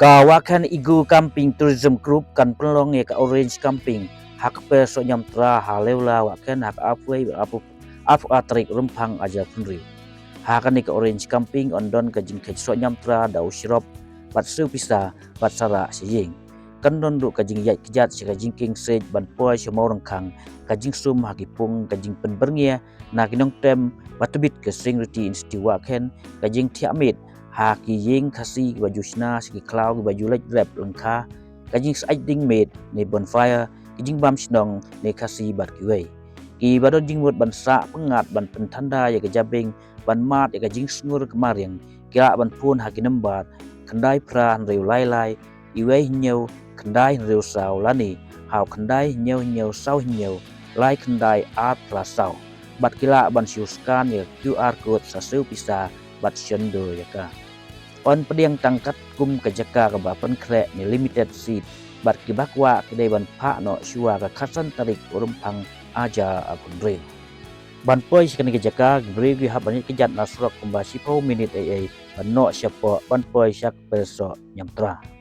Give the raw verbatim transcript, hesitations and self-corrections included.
Ka Wahkhen Igu Camping Tourism Group kan pynlong ïa ka Orange Camping ha ka Pyrshah Niamtra ha Lewla Wahkhen ha ka arphew wei bad arphew, arphew ar tarik Rymphang ar hajar arphew hynriew. Ha kane ka Orange Camping yn don ka jingkheit soh niamtra da u syrop bad siew pisa bad sa rah sha ïing. Kan don ruh ka jingïaid kjat sha ka jingkieng siej ban poi sha Mawryngkhang, ka jingsum ha ki pung, ka jingpynbyrngia na ki nongtem ba tbit ka Sing Riti Institute Wahkhen, ka jingthiah miet ha ki ïing Khasi kiba ju shna sha ki khlaw kiba ju leit rep lyngkha, ka jingsaid ding miet ne bonfire, ka jingbam shnong ne Khasi bad kiwei. Kiba don jingmut ban sah pyngngad ban pynthanda ïa ka jabieng ban mad ïa ka jingsngur ka mariang, ki lah ban phone ha ki nambar khyndai phra hynriew lai lai, iwei hynñiew khyndai hynriew saw lane ha u khyndai hynñiew hynñiew saw hynñiew lai khyndai ar phra saw. Bad ki lah ban shu scan ïa ka QR code sa siew pisa bad shon dur ïa ka. Yn pdiang tang katkum ka jaka kaba pynkhreh ne limited seat, bad kiba kwah ki dei ban phah noh shuwa ka khatsan tarik u Rymphang ar hajar arphew hynriew. Ban poi sha kane ka jaka, ki briew ki hap ban ïaid kjat na surok kumba shiphew minit ei ei ban noh shapoh ban poi sha ka Pyrshah Niamtra.